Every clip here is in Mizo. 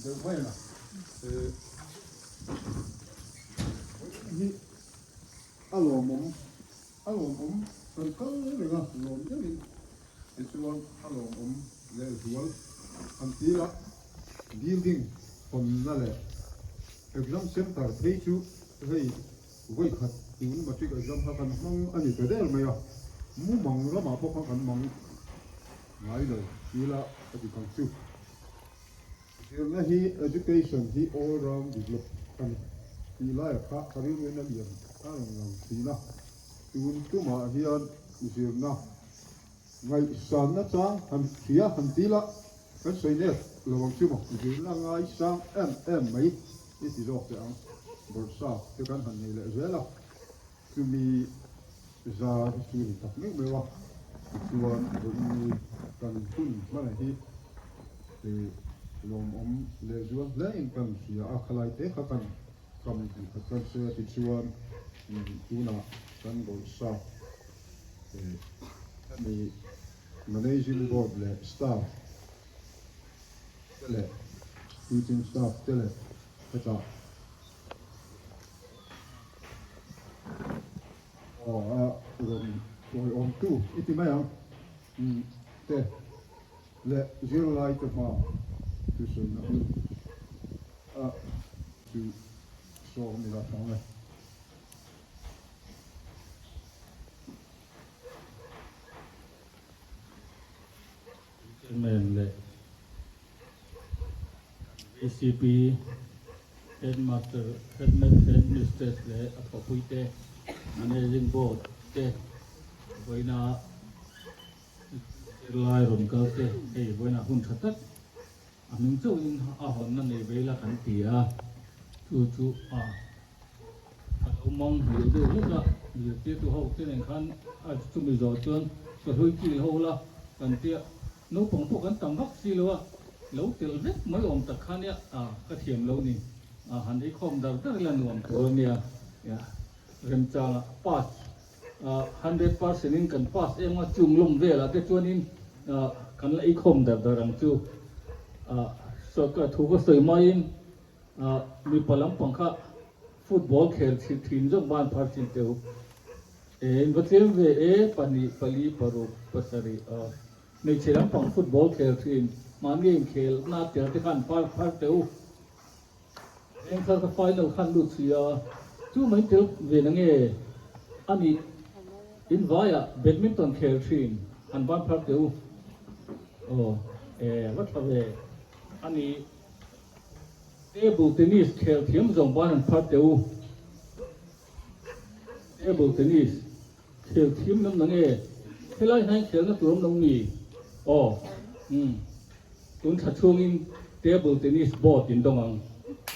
deuh mai a. Hi a lawmawm a lawmawm kan kal reng a, lawm deuhin tichuan a lawmawm leh zual an ti a, building hawnna leh exam center phei chu hei vawi khat tun matric exam kha kan hmang a ni ta der mai a, mumang ramah pawh khan kan mang ngai lo tila a dik ang chu. Zirna hi education hi all round develop a ni tih laia kha ka rilruin a lian a rawn lang thin a, tun tumah hian zirna ngaihsanna chang han hria han ti la kan sawi nek lo ang chu maw, zirna ngaisang em em mai i ti zawk teh ang, bawrhsa te kan han nei leh zel a. Chumi zar hi chu ni tak meuh meuh a, tichuan vawiin kan hun hmana hi lawmawm leh zual hle in kan hria a, khalai te kha kan kam tih khat kan sawi a, tichuan tunah kan bawlhsap hemi managing board leh staff te leh teaching staff te leh hetah Aw a rawn tawiawm tu i ti mai ang te leh zirlai te hma thusawina hun a chu sawm ila thang e. Chairman leh VCP Headmaster, Headmistress leh a thawhpuite, Managing Board te vawiina zirlai rawn kal te hei vawiina hun tha tak a hming chauhin a hawnna nei ve ila kan ti a, chu chu a a lo mang hmel deuh hlek a, zirtirtu ho te nen khan a chumi zawh chuan chawhlui kil ho la kan tia. Naupang pawh kan tam vak si lo a, lo tel vek mai awm tak kha nia, a ka thiam lo ni, a han ei khawm dar dar ila nuam tur a nia, ya remchangah pass a 100% in kan pass em a chung lawm velah te chuanin a kan la ei khawm dar dar ang chu, a sawrkar thu ka sawi maiin a mipa lampang kha football khel thin zawk ban phar chin teu. Eng va tlem ve e, pahnih, pali, paruk, pasarih, a. Hmeichhe lampang football khel thin, mahni inkhel na tel te khan phar phar teh u. Eng thar ka final khan lut si a, chu mai tel ve na nge a nih in vaiah badminton khel thin han ban phar teh u. Aw, e va tha ve a nih. Table tennis khel thiam zawng ban han phar teh u. Table tennis khel thim lam na nge helai hian khelna tur awm lo mi? Aw umm tun thla chhungin table tennis board in dawng ang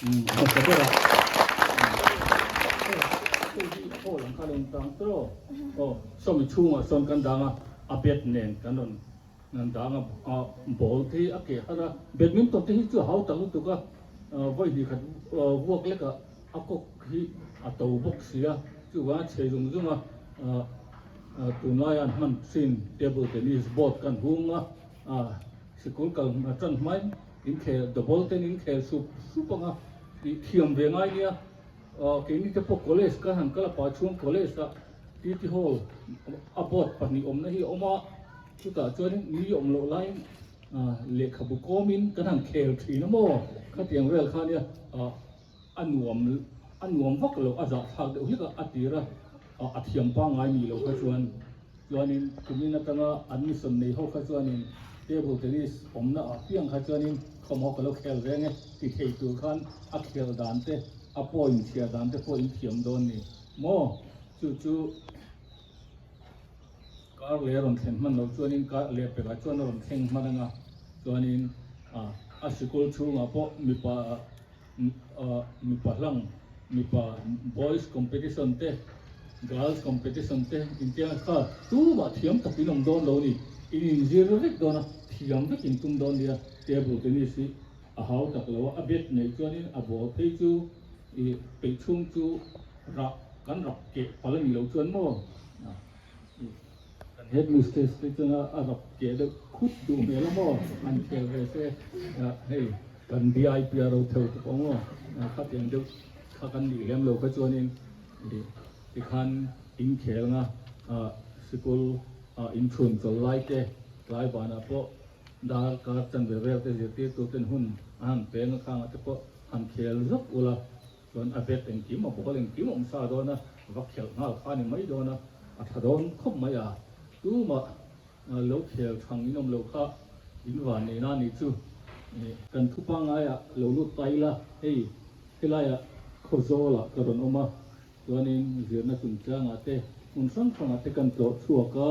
umm a hmasa ber a hei hi a hall ang kha lo tang tawh aw sawmi chhungah sawn kan dang a a bat nen kan rawn dang a ball te hi a keh har a badminton te hi chu a hau tak lutuk a vawi hnih khat vuak lek ah A kawk hi a to bawk si a, chuvang a chhe zung zung a, tunlaia an hman thin table tennis board kan hung a, sikul kal a tan hmain inkhel double ten inkhel sup sup ang a, tih thiam ve ngai nia, keini te pawh college kan han kal a, Pachhung college ah TT hall a board pahnih awmna hi a awm a, chutah chuanin ni awm loh laiin lehkhabu kawmin kan han khel thin a maw, khatiang vel kha nia. A nuam a nuam vak lo, a zahthlak deuh hlek a, a tir a, a thiam pangngai ni lo kha chuan chuanin kumin atanga admission nei ho kha chuanin table tennis awmna ah piang kha chuanin khawmhaw ka lo khel reng e ti thei tur khan a khel dan te a point chhiar dan te pawh in thiam dawn ni maw chu chu kar leh a rawn thlen hman loh chuanin kar leh pekah chuan a rawn thleng hman anga chuanin a sikul chhungah pawh mipa mipa hlang mipa boys competition te girls competition te intiang kha tumah thiam tak in awm dawn lo ni in inzir vek dawn a thiam vek in tum dawn nia table tennis hi a hau tak lo a a bat neih chuanin a ball phei chu ih peih chhung chu rah kan rak keh palh a nih loh chuan maw ih kan headmistress te chuan a rak keh deuh khut duh hmel a maw an khel ve se hei. Kan DIPR ro theuh te pawh maw khatiang deuh kha kan nih lem lo kha chuanin tikhan inkhelna sikul inchhun chawl lai te tlai banah pawh dar kar chanve vel te zirtirtu ten hun a han peng a khangah te pawh han khel zawk ula chuan a vet engkim a ball engkim a awm sa dawn a va khelh nghal kha a ni mai dawn a a tha dawn khawp mai a tumah Lo khel thang in awm lo kha in van neihna a nih chu. Kan thu pangaiah lo lut ta ila, hei helaiah Khawzawlah ka rawn awm a, chuanin zirna chungchangah te hmun hrang hrangah te kan tlawh chhuak a,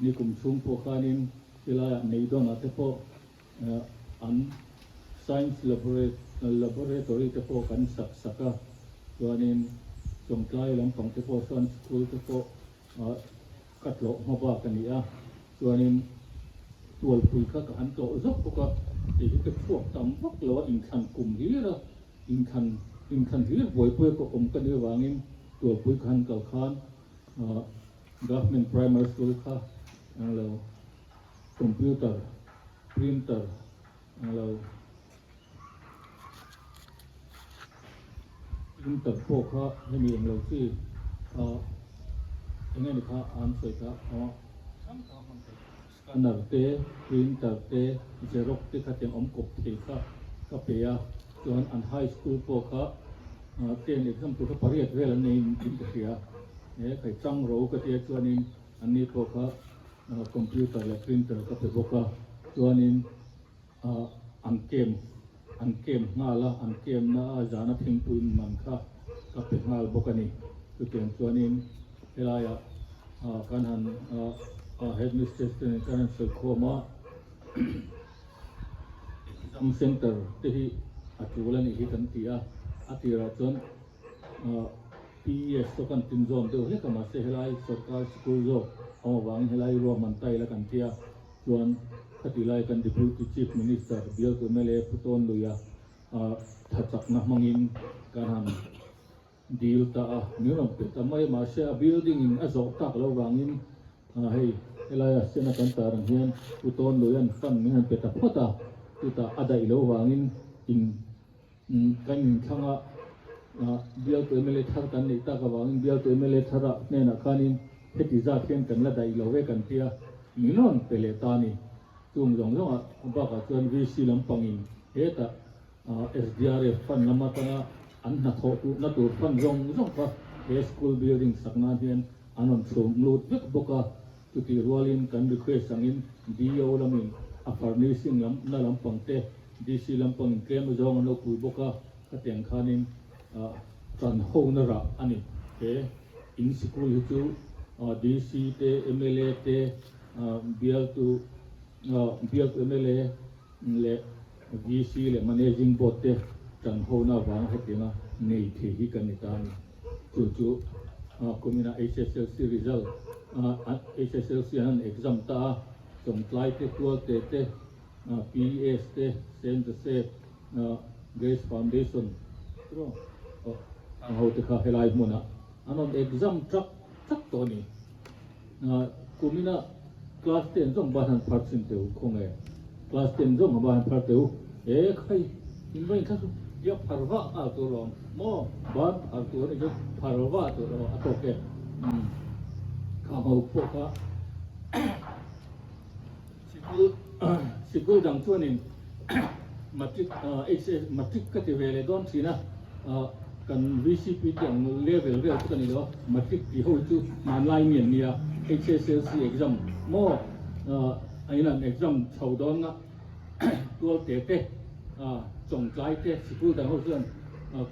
nikum chhung pawh khanin helaiah Meidawnah te pawh an Science Laboratory te pawh kan sak sak a, chuanin Chawngtlai lampang te pawh sawn school te pawh Ka tlawh hma bak a ni a, chuanin tualpui kha ka han tlawh zawk bawk a, kei hi ka chhuak tam vak lo a, inthlan kum hlir a, inthlan inthlan hlir buaipui a ka awm ka nih avangin tualpui ka han kal khan Government Primary School kha englo computer, printer englo Printer pawh kha hemi englo chi eng nge ni kha an sawi kha scanner te printer te xerox te kha tiang awm kawp thei kha ka pe a chuan an high school pawh kha ten exam tur kha pariat vel an nei in ka hria he khai chang ro ka tia chuanin an ni pawh kha computer leh printer ka pe bawk a chuanin. An kem an kem nghal a, an kemna a zana thingpui in man kha ka pe nghal bawk a ni. Chutiang chuanin helaiah kan han headmistress te nen kan han sawi khawm a, exam center te hi a tul a nih hi kan ti a, a tirah chuan PES pawh kan tin zawm deuh hlek a, mahse helai sorkar sikul zawk awm avangin helai ruahman ta ila kan ti a. Chuan khati lai kan Deputy Chief Minister bialtu mla Pu Tawnluia tha chakna hmangin kan han dil ta a, min rawn pe ta mai a, mahse a building in a zawh tak loh vangin hei helaia sena kan tar ang hian Pu Tawnluia'n fund min han pe ta phawt a, chutah a daih loh vangin in Kan inthlang a, bialtu mla thar kan neih tak avangin bialtu mla thara hnenah khanin heti zat hian kan la daih lo ve kan tia min rawn pe leh ta a ni. Chung zawng zawngah bakah chuan VC lampangin hetah SDRF fund lam atanga an hnathawh tuhna tur fund zawng zawng kha he school building sak nan hian an rawn chhung lut vek bawk a. Chutih rualin kan request angin DO lamin a furnishing lam na lampang te DC lampangin tlem azawng an lo pui bawk a, khatiang khanin tan hona rah a ni. He in sikul hi chu DC te, mla te, bialtu bialtu mla leh VC leh Managing Board te tan hona avanga hetianga nei thei hi kan ni ta a ni. Chu chu kumina HSLC result HSLC an han exam ta a, Chawngtlai te, Tualte te, PES te, Saint Joseph Grace Foundation ang ho te kha helai hmunah an rawn exam trak trak tawh a ni. Kumina class ten zawng ban han phar chhin teh u khawnge class ten zawng ban han phar teh u e khai in va in thla tia phar vah nghal tur lawm maw ban phar tur a nih chu phar vah tur erawh a tawk e kha ho pawh kha Sikul sikul dang chuanin matric HS matric ka ti ve leh dawn thin a, kan VCP te ang level vel chu ka ni lo a, matric tih ho hi chu hmanlai mi an nia, HSLC exam maw a inang exam chho dawn a, tual te te chawngtlai te sikul dang ho chuan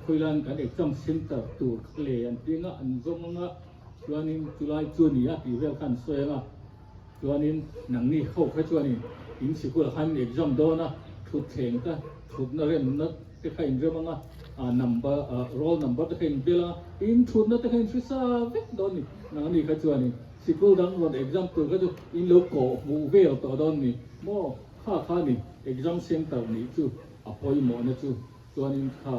khawilan kan exam center tur kha le an ti anga an zawng anga chuanin chulai chu a ni a tih vel kha an sawi anga. Chuanin nangni ho kha chuanin in sikul ah khan in exam dawn a, thutthleng te thutna remna te kha in rem anga, number roll number te kha in bel anga, in thutna te kha in hre sa vek dawn ni. Nangni kha chuanin sikul dang rawn exam tur kha chu in lo kawh hmuh vel tawh dawn ni maw? Kha kha ni exam center nih chu a pawimawhna chu. Chuanin kha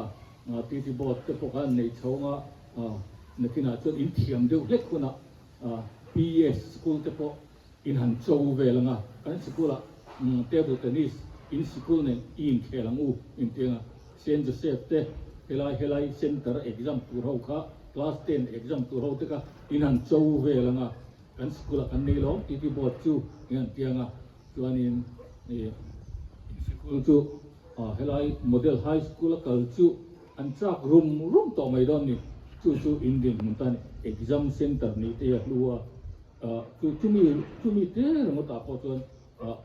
TT board te pawh kha an nei chho anga, nakinah chuan in thiam deuh hlek hunah PES school te pawh in han cho vel anga, kan sikul ah table tennis In sikul nen i inkhel ang u inti anga Saint Joseph te helai helai center a exam tur ho kha class ten exam tur ho te kha in han cho vel anga kan sikul ah kan nei lawm TT board chu in han ti anga chuanin ih in sikul chu helai model high school a kal chu an chak rum rum tawh mai dawn ni chu chu in dinhmun tan exam center nih te hi a hlu a chu chumi chumi te ringawt ah pawh chuan ah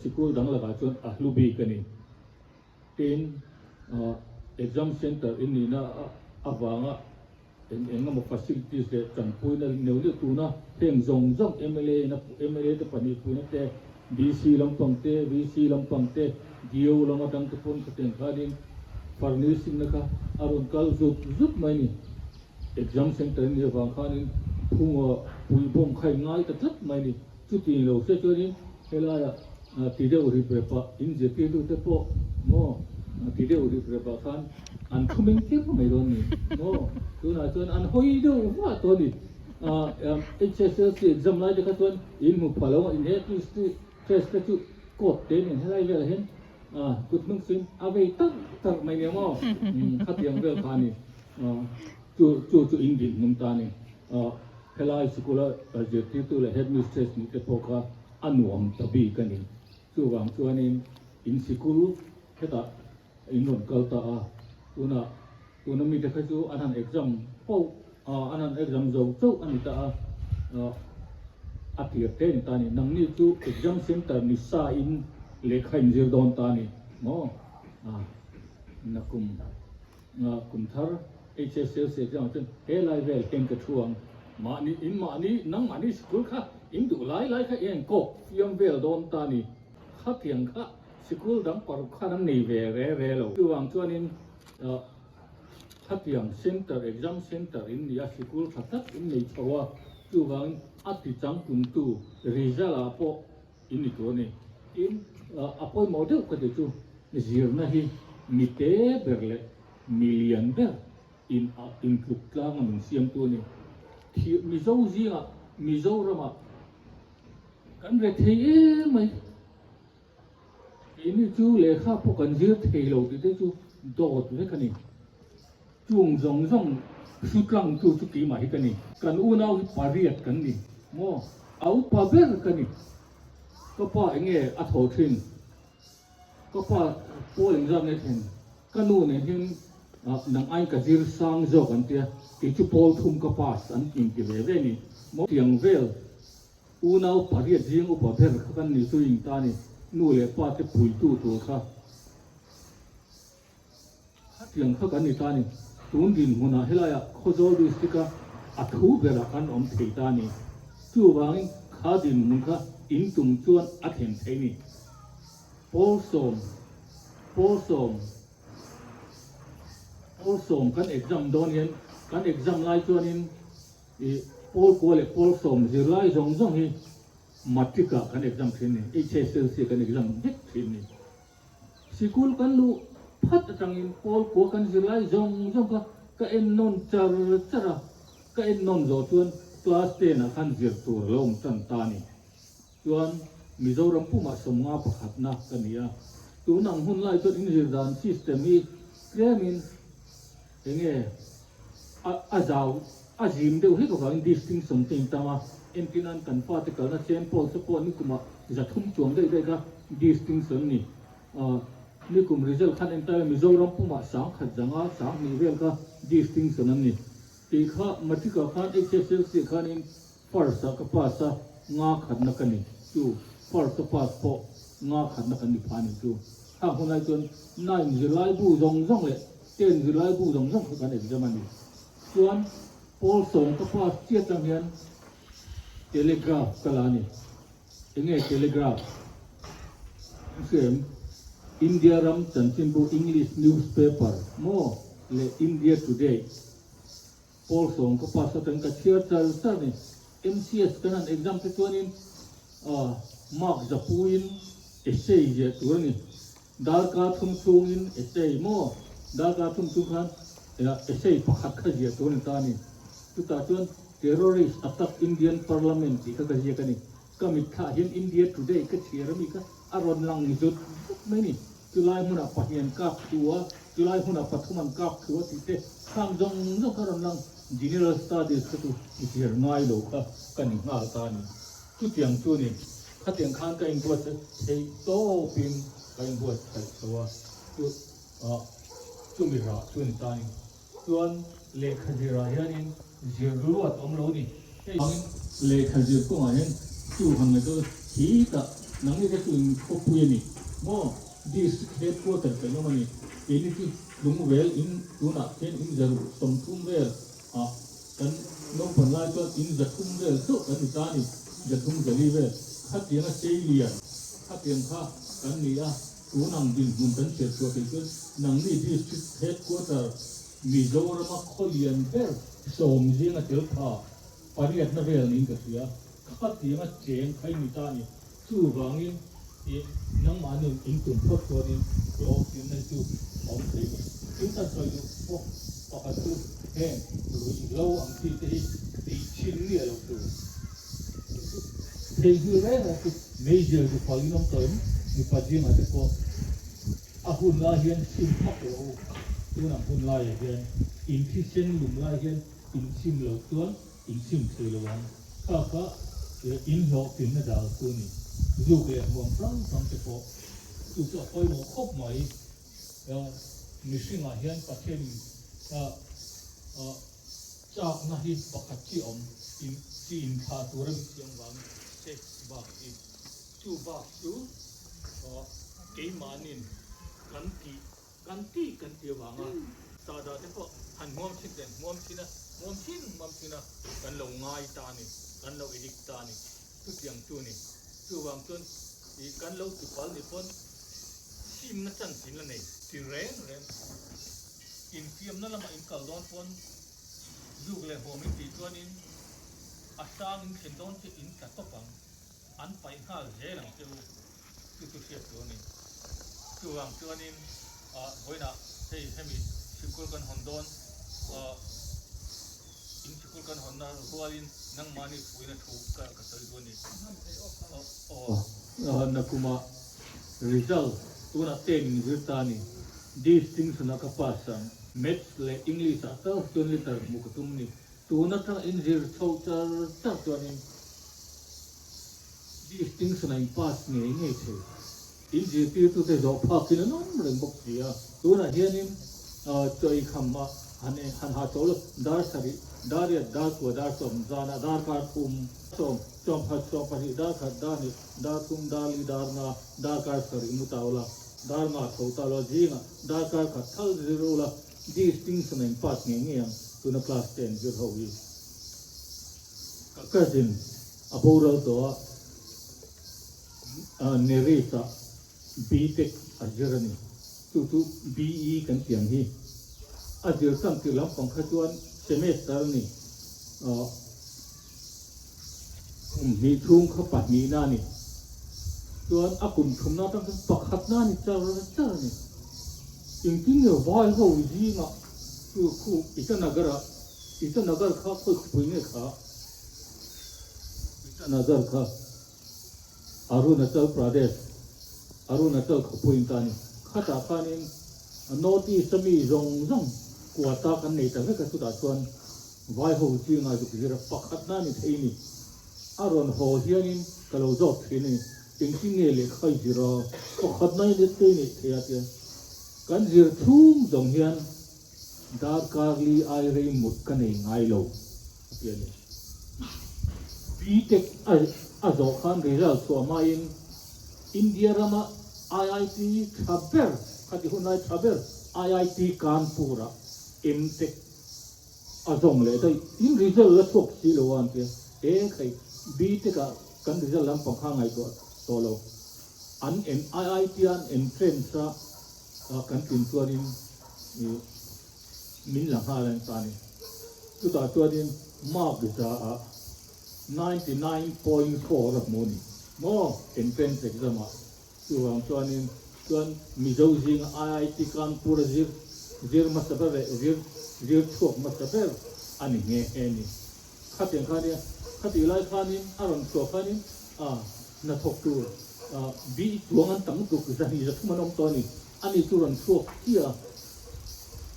Sikul dang lakah chuan a hlu bik a ni. Tin, exam centre in nihna avanga eng eng emaw facilities leh tanpuina neuh neuh tuna heng zawng zawng mla in a mla te pahnih puina te, DC lampang te, VC lampang te, DO lam atang te pawn khatiang khanin furnishing na kha a rawn kal zut zut mai a ni. Exam centre in nih avang khanin phunga puibawm kha in ngai ta tlat mai a ni. Chuti lo se chuanin helaiah ti deuh rip repah in zirtirtute pawh maw ti deuh rip repah khan an thu meng kher mai dawn ni maw tunah chuan an hawi deuh vah tawh a ni. HSLC exam lai te kha chuan in hmu pha lo a in he test te chu court te nen helai velah hian kut hnung suin a vei tarh tarh mai nia maw khatiang vel kha a ni. Chu chu chu in dinhmun ta a ni. Helai sikula zirtirtu leh headmistress nih te pawh kha a nuam ta bik a ni. Chuvang chuanin in sikul hetah in rawn kal ta a, tunah tuna mite kha chu an han exam poh a, an han exam zo chauh a ni ta a, a tir te a ni ta a ni. Nangni chu exam center ni sa in lehkha in zir dawn ta a ni maw? Nakum. Kum thar HSLC exam ah chuan he lai vel hian ka thu ang. Mahni in mahni nangmahni sikul kha in duh lai lai kha i en kawk fiam vel dawn ta ni. Khatiang kha sikul dang paruk khan an nei ve re re lo. Chuvang chuanin khatiang center exam center in nia sikul tha tak in nei chho a, chuvangin a ti changtlungtu result ah pawh In ni tur a ni. Tin, a pawimawh deuh ka ti chu zirna hi mi te ber leh mi lian ber in intluk tlang a min siamtu a ni. Thih Mizo zingah Mizoramah kan re thei em mai. Keini chu lehkha pawh kan zir thei lo tih te chu dawt vek a ni. Chung zawng zawng hru tlang tu chu keimah hi ka ni. Kan unau hi pariat kan ni maw? A upa ber ka ni. Ka pa enge a thaw thin? Ka pa pawl engzat nge thlen? Ka nu nen hian nang aiin ka zir sang zawk an tia, kei chu pawl thum ka pass an inti ve ve ni maw? Tiang vel unau pariat zing upa ber kha kan ni chu in ta ni, nu leh pa te puitu tur kha. Khatiang kha kan ni ta ni. Tun dinhmunah helaiah Khawzawl District-a a thu berah kan awm thei ta ni. Chuvangin kha dinhmun kha in tum chuan a thlen thei ni. Pawlsawm Pawlsawm Pawlsawm kan exam dawn hian kan exam lai chuanin ih Pawlkua leh Pawlsawm zirlai zawng zawng hi Matric-ah kan exam thin ni. HSLC kan exam vek thin ni. Sikul kan luh phat atangin pawl kua kan zirlai zawng zawng kha ka en nawn char char a, ka en nawn zawh chuan class ten ah khan zir tur a lo awm tan ta a ni. Chuan Mizoram pumah sawmnga pakhatna ka ni a, tun ang hun lai chuan inzir dan system hi tlemin enge a a zau a zim deuh hlek avangin distinction te in tam a, entirnan kan fate kalna Saint Paul te pawh nikumah zathum chuang daih daih kha distinction ni. Nikum result khan entire Mizoram pumah sangkhat zanga sanghnih vel kha distinction an ni. Tih kha matric ah khan HSLC ah khanin first ah ka pass a, nga khatna ka ni chu first ka pass pawh nga khatna kan ni pha ni chu. Khang hunlai chuan nine zirlai bu zawng zawng leh ten zirlai bu zawng zawng kha kan exam a ni. Chuan pawl sawm ka pass chiah tang hian telegraph ka la a ni. Enge telegraph? An hria em? India ram chanchinbu English newspaper maw leh India Today pawl sawm ka pass atangin ka chhiar char char a ni. MCS kan han exam te chuanin mark zapuiin essay ziah tur a ni. Darkar thum chhungin essay maw? Darkar thum chung khan essay pakhat kha ziah tur a ni ta a ni. Chutah chuan Terrorist attack Indian Parliament tih kha ka ziak a ni. Ka mitthlah hian India Today ka chhiar ami kha a rawn lang zut zut mai ni. Chulai hmunah pahnih an kap thu a, chulai hmunah pathum an kap thu a tih te khang zawng zawng kha a rawn lang. General Studies kha chu zir ngai lo kha ka ni nghal ta a ni. Chutiang chu ni, khatiang khan ka inbuatsaih theih tawpin ka inbuatsaih chho a, chu chumi rah chu ni ta a ni. Chuan lehkha zirah hianin zir luat awm lo ni. Hei vangin lehkha zir kawngah hian chu han ngaihtuah chu khitah nangni te chu in khawpui a ni maw? District headquarter kan awm a ni. Keini chu Tlungvel in tunah khian in 130 vel ah kan naupang lai chuan in 300 vel chauh kan ni ta a ni. 300 400 vel khatianga seilian khatiang kha kan ni a. Tun ang dinhmun kan hriat chhuah theih chuan nangni District Headquarter Mizorama khawlian ber sawm zinga tel pha pariatna vel niin ka hria. Khatianga cheng khai ni ta ni. Chuvangin i nangmahni in tum phawt chuanin hlawhtlinna hi chu awm thei ni. Tin kan sawi duh bawk pakhat chu heng ruihhlo ang chi te hi tih chhin miah loh tur. Theihnghilh reng reng chu meizial chu fal in awm tawh em? Mipa zingah te pawh a hun lai hian sim hmak lo u. Tun ang hun laiah hian in thisen lum lai hian in sim loh chuan in sim thei lo ang. Kha kha in hlawhtlinna dal chu a ni. Zuk leh hmuam hrang hrang te pawh chu chu a pawimawh khawp mai. Mihringah hian Pathianin Chakna hi pakhat chi awm in chi inthlah tur a ni chiang vangin sex bak hi chu bak chu keimahnin kan tih kan tih kan ti avanga sahdah te pawh han hmuam thin ten hmuam thin a hmuam thin hmuam thin a kan lo ngai ta a ni kan lo addict ta a ni chutiang chu a ni chuvang chuan ih kan lo tipal ni pawn simna chance in la nei ti reng reng. Infiamna lamah in kal dawn pawn zuk leh huam in tih chuanin a hrang in thlen dawn chiah in tla tawp ang, an paih nghal zel ang che u, chu chu hriat tur a ni. Chuvang chuanin vawiinah hei hemi sikul kan hawn dawn, in sikul kan hawnna rualin nangmahni fuihna thu ka sawi duh a ni. Aw, nakumah result tunah ten in zir ta a ni. Distinction a ka pass ang. Maths leh English ah tal chuan letter hmuh ka tum ni. Tun atang in zir chho char char chuanin distinction a in pass ngei ngei thei. In zirtirtute zawh phakin an awm reng bawk si a. Tunah hianin chawi kham a han han ha chho lo dar sarih, dar riat, dar kua, dar sawm, zanah dar kar thum, sawm, sawmkhat, sawmpahnih, dar khat, dar hnih, dar thum, dar li, dar nga, dar kar sarih mu tau la. Dar nga tho ta lo zingah darkar khat thal zir ula distinction a in pass ngei ngei ang tuna class ten zir ho hi. Ka cousin a boral tawh a Neris ah BTech a zir a ni chu chu BE kan tih ang hi a zir tan tir lampang kha chuan semester a ni Kum hnih chhung kha pahnihna a ni. Chuan a kum thumna atang chuan pakhatna a ni char char a ni. Engtin nge vai ho zingah chu khu Itanagar-ah, Itanagar kha khawi khawpui nge kha? Itanagar kha Arunachal Pradesh, Arunachal khawpui in ta a ni. Khatah khanin North East a mi zawng zawng quota kan nei ta vek a, chutah chuan Vai ho zinga zuk zir pakhat na ni thei ni. A rawn haw hianin ka lo zawt thin a ni. Engtin nge lehkha i zir a? Pakhat na in te neih thei a tia. Kan zir chhung zawng hian darkar li ai rei mut ka nei ngai lo a ti a ni. BTech a zawh khan result chhuah hmain India rama IIT tha ber, khati hun lai tha ber IIT Kanpur-ah MTech A zawng leh daih, in result la chhuak si lo a an tia, e khai, BTech ah kan result lampang kha ngaihtuah tawh lo, an en IIT a an entrance a kan tlin chuanin min la nghal a ta ni, chutah chuanin mark za ah 99.4 a hmu a ni maw entrance exam ah. Chuvang chuanin chuan Mizo zinga IIT Kanpur a zir zir hmasa ber leh zir zir chhuak hmasa ber a ni nghe nghe a ni. Khatiang kha nia, khatih lai khanin a rawn chhuah khanin hnathawk tur bi chuang an tam tuk 203 an awm tawh a ni. Ani chu rawn chhuak chiah a,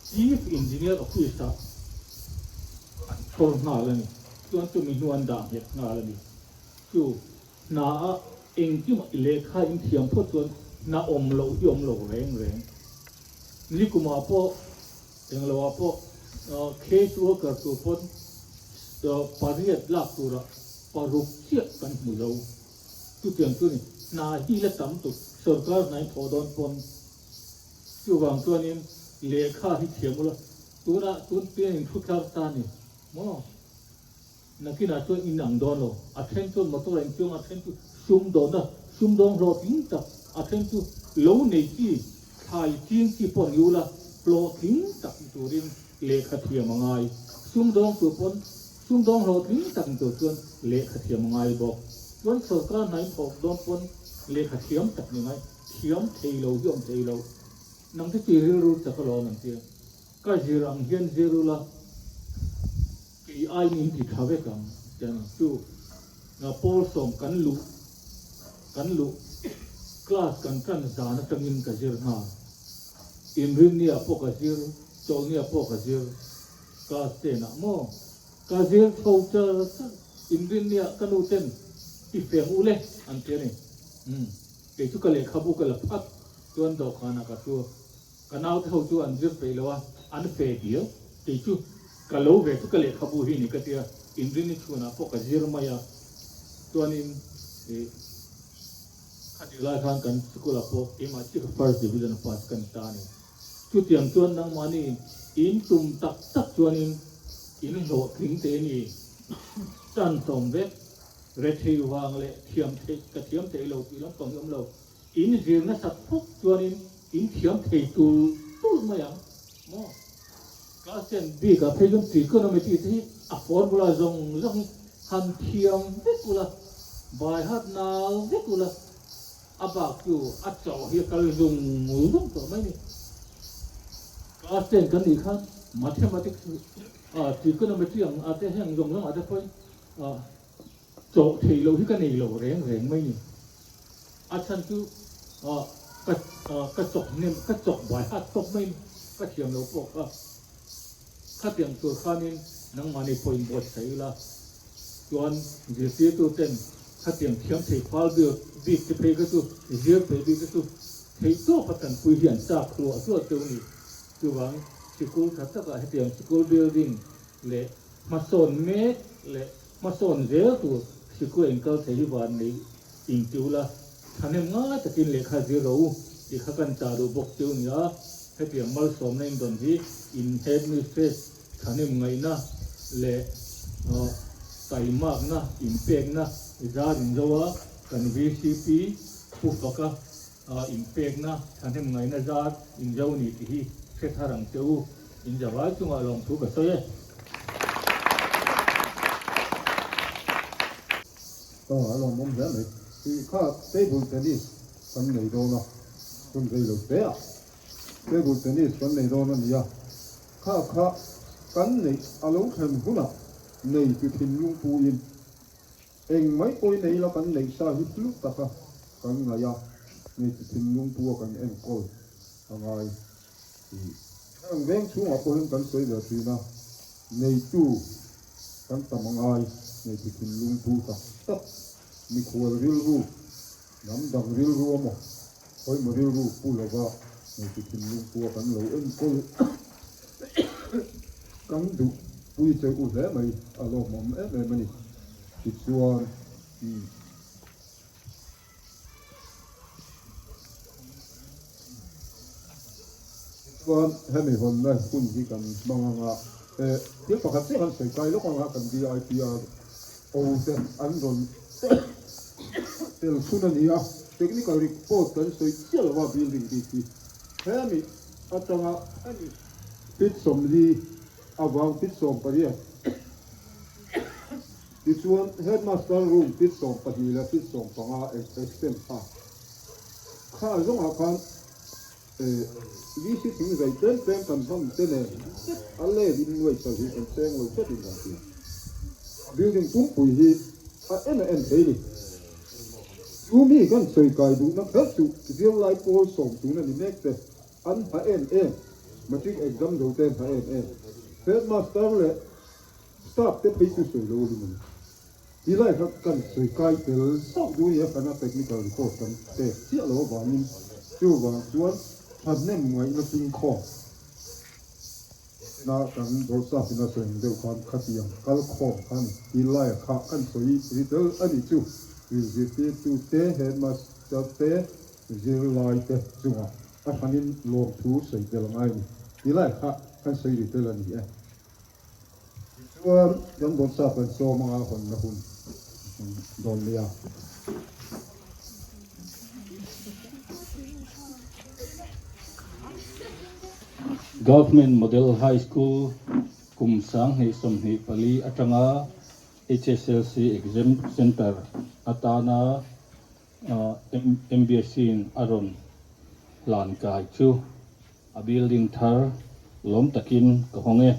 Chief Engineer Office ah an chhawr nghal a ni. Chuan chumi hnu an dah nghet nghal a ni. Chu hna a engkim lehkha in thiam phawt chuan hna awm loh hi awm lo reng reng. Nikumah pawh englo ah pawh case worker tur pawn pariat lak turah paruk chiah kan hmu zo. Chutiang chu ni hna hi la tam tuk sorkar hna in thawh dawn pawn chuvang chuanin lehkha hi thiam ula tunah tun pian in thu thlar ta ni maw? Nakinah chuan in ang dawn lo. A then chuan motor a inchuang, a then chu sumdawnna, sumdawng hlawhtling tak, a then chu lo nei chi, thlai ching chi pawh ni ula hlawhtling tak ni turin lehkha thiam a ngai. Sumdawng tur pawn sumdawng hlawhtling tak ni tur chuan lehkha thiam a ngai bawk. Chuan sorkar hna in thawk dawn pawn lehkha thiam tak ni ngai, thiam thei lo hi awm thei lo. Nang te chi rilru chak alawm an tia. Ka zir ang hian zir ula, kei aiin in ti tha vek ang tiang ang chu. Pawl sawm kan luh kan luh class kan tan zan atangin ka zir nghal. Inrinnia pawh ka zir, chawlhnia pawh ka zir class ten ah maw ka zir chho char char. Inrinnia ka nu ten i feng ule an ti a ni. Umm kei chu ka lehkhabu ka la phat chuan dawhkanah ka thu. Ka naute ho chu an zir peih lo a, an fe diau. Kei chu ka lo ve chu ka lehkhabu hi ni ka tia, inrini chhunah pawh ka zir mai a. Chuanin ih khatih lai khan kan school ah pawh keimah chiah kha first division a pass ka ni ta a ni. Chutiang chuan nangmahni in tum tak tak chuanin in hlawhtling te ni chan sawm vek, rethei vang leh thiam theih ka thiam theih lo tih lampang hi awm lo. In zir nasat phawt chuanin in thiam thei tul tul mai ang maw? Class ten bik ah phei chuan trigonometry te hi a formula zawng zawng hi han thiam vek ula, by heart nal vek ula, a bak chu a chawh hi a kal zung zung tawh mai ni. Class ten kan nih khan mathematics ah trigonometry ang ah te heng zawng zawng ah te pawhin ah Chawh thei loh hi ka nei lo reng reng mai ni. A chhan chu ka ka chawk hnem ka chawk bai hat tawp mai ni. Ka thiam lo pawh kha khatiang tur khanin nangmahni pawh in buatsaih ila chuan zirtirtu ten khatiang thiam thei fal bik te phei kha chu zir thei bik te chu theih tawp a tanpui hi an chak hluah hluah teuh ni. Chuvang sikul tha takah hetiang sikul building leh hmasawn mek leh Hmasawn zel tur sikul inkal thei hi van nei intiu la, thahnem ngai takin lehkha zir rawh u tih kha kan chah duh bawk cheu nia. Hetiang malsawmna indawn hi in headmistress thahnem ngaihna leh taimakna inpekna zar inzo a, kan VCP Pu Faka inpekna thahnem ngaihna zar inzo ni tih hi hre thar ang che u. Inzavai chungah lawmthu ka sawi e. Aw a lawmawm hle mai. Tih kha table tennis kan nei dawn a, hun rei lo hle a table tennis kan nei dawn a nia. Kha kha kan neih a lo thlen hunah nei ti thinlung puin eng mai pawhin nei ila kan neih sa hi hlu taka kan ngaih a, nei ti thinlung pu a kan enkawl a ngai. Heng veng chhungah pawh hian kan sawi ve thin a, neitu kan tam a ngai, neitu thinlung pu tak tak, mikhual rilru, hnam dang rilru emaw, khawimaw rilru pu lova neitu thinlung pu a kan lo enkawl kan duh pui che u hle mai, a lawmawm em em a ni. Tichuan, umm. Chuan hemi hawnna hun hi kan hmang ang a, thil pakhat chiah kan sawi kai lawk ang a, kan DIPR O te an rawn tel chhun a ni a, technical report kan sawi chiah lo va building bik hi hemi atanga hemi feet 40 avang feet 18. Tichuan, Headmaster room feet 12 leh feet 15 extend kha kha zawngah khan VC thing zai tlem tlem kan hman te nen a let in nuai sarih kan seng lo tlat in kan ti. Building pumpui hi a en a en thei ni. Chu mi kan sawi kai duhna kher chu zirlai pawl sawm tuna ni mek te an hma em em, matric exam zo te an hma em em. Headmaster leh staff te phei chu sawi lo a ni mai. Ti lai kha kan sawi kai tel zauh duh a ni a, kana technical report kan pek chiah lo avangin chuvang chuan thahnem ngaihna chingkhawm na kan Bawrhsap in a sawi ang deuh khan khatiang kal khawm kha a ni. Ti laia kha kan sawi ri tel a nih chu zirtirtu te, headmaster te, zirlai te chungah a hranin lawmthu sawi tel a ngai a ni. Ti lai kha kan sawi ri tel a ni e. Tichuan, kan Bawrhsap kan sawm anga hawnna hun dawn nia. Government Model High School kum 2024 atanga HSLC Exam Centre atana MBSC-in a rawn hlan kai chu a building thar lawm takin ka hawng e.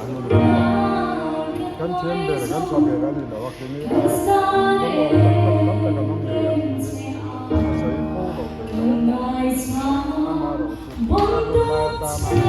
chu a ni a. Kan thiam ber, kan tha ber a ni lo a, keini a kan awm tak tak tam tak an awm ngei ang tih hi a sawi fo lo thei lo a. Amaherawhchu a hun lai atana.